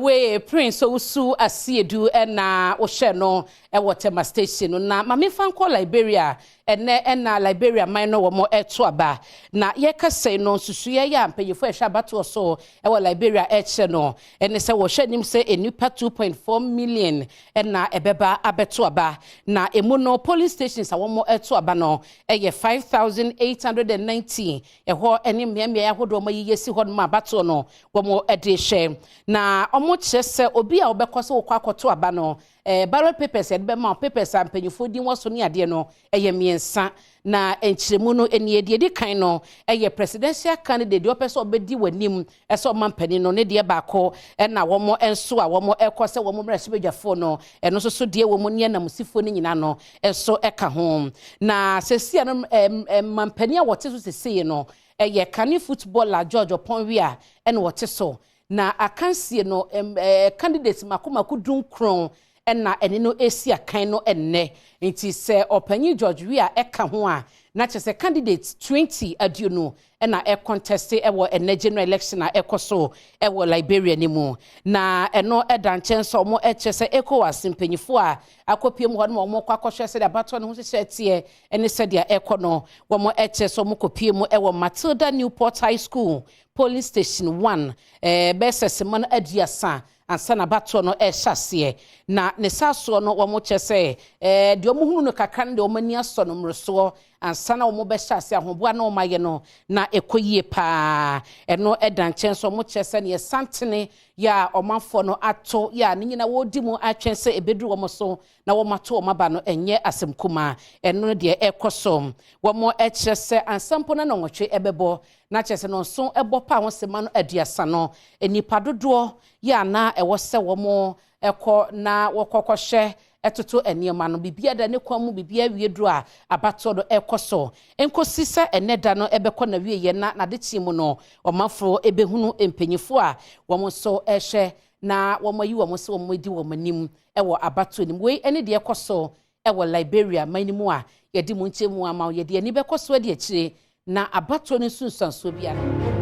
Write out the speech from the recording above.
Away Prince Owusu Asiedu na wohyɛ no wɔ Tema Station no. Na ma memfa nkɔ Liberia. Ɛnɛ ɛna Liberia man no wɔn ɛto aba, na yɛka sɛn no, nsusuiɛ yɛ a mpanyinfoɔ ɛhwɛ abatoɔ so ɛwɔ Liberia ɛkyerɛ no ɛne sɛ wɔhwɛ anim sɛ nnipa 2.4 million ɛna ɛbɛba abɛto aba. Na emu no, polling stations a wɔn ɛto aba no ɛyɛ 5819. Ɛhɔ ɛne mmeammea ahodoɔ wɔn ayiyi si hɔ nom abatoɔ no wɔn ɛde hyɛ. Na wɔn kyerɛ sɛ obi a wɔbɛkɔ sɛ wɔkɔ akɔto aba no, ballot papers yɛde bɛma, papers a mpanyinfoɔ din wɔ so ne adeɛ no ɛyɛ mmiɛnsa. Na nkyerɛmu no nie: deɛ di kan no ɛyɛ presidential candidate, deɛ ɔpɛ sɛ ɔbɛdi w'anim ɛsɛ ɔma mpanin no ne deɛ baako, ɛna wɔn nso a wɔn ɛkɔ sɛ wɔn mmarahyɛbadwafoɔ no, ɛno nso so deɛ wɔn ne anamusifoɔ no nyinaa no ɛnso ɛka ho. Na sɛsia no, mampanin a wɔte so sɛsie no ɛyɛ kane footballer George Oppong Weah ɛna wɔte so. Na akansie no, candidate mako mako 19 ɛna ɛne no esi akan no ɛnnɛ. Nti sɛ ɔpanyin George Weah ɛka ho a, na kyerɛ sɛ candidate 20 20 ɛna ɛcontest ɛwɔ ɛnɛ general election a ɛkɔ so ɛwɔ Liberia ne mu. Na ɛno ɛda nkyɛn sɛ ɔmo ɛkyerɛ sɛ ECOWAS mpanyinfoɔ a akɔpie mu hɔ no, wɔn kɔ akɔhwɛ sɛdeɛ abatoɔ no ho hyehyɛ teɛ ɛne sɛdeɛ ɛkɔ no, wɔn ɛkyerɛ sɛ wɔn kɔpie mu ɛwɔ Matilda Newport High School, polling station 1, bɛyɛ sɛ sema no 30 ansa na abatoɔ no ɛrehyɛ aseɛ. Na ne sa soɔ no, wɔn kyerɛ sɛ deɛ wɔn hunu no kakra no deɛ, wɔn ani asɔ no mmorosoɔ ansa na wɔn bɛhyɛ ase. Ahoboa na wɔn ayɛ no na ɛkɔ yie paa. Ɛno ɛda nkyɛn so, wɔn kyerɛ sɛ neɛ santene yɛ a ɔmanfoɔ no ato yɛ a ne nyinaa wɔredi mu atwɛn sɛ ebeduru wɔn so na wɔn ato wɔn aba no, ɛnyɛ asɛm kumaa. Ɛno no deɛ ɛkɔ so, wɔn kyerɛ sɛ ansa mpo na 8 ɛbɛbɔ, na kyerɛ sɛ 7 ɛbɔ pa ho sema no 30 no, nipa dodoɔ yɛ ana ɛwɔ sɛ wɔn ɛkɔ na wɔkɔ kɔhyɛ ɛtoto nneɛma no, biribiara da ne kwan mu, biribiara wie duro a abatoɔ no ɛkɔ so nkosi sɛ ɛnɛ da no ɛbɛkɔ na wie yɛ. Na n'adekyi mu no, ɔmanfoɔ ɛbɛhunu mpanyinfoɔ a wɔn nso ɛhwɛ na wɔn ayi wɔn sɛ wɔn adi wɔn anim ɛwɔ abatoɔ no mu. Wei ɛne deɛ ɛkɔ so ɛwɔ Liberia man no mu a yɛde mu nkyɛn mu ama yɛde ani bɛkɔ so adi akyire na abatoɔ no nso nsuansoɔ biara.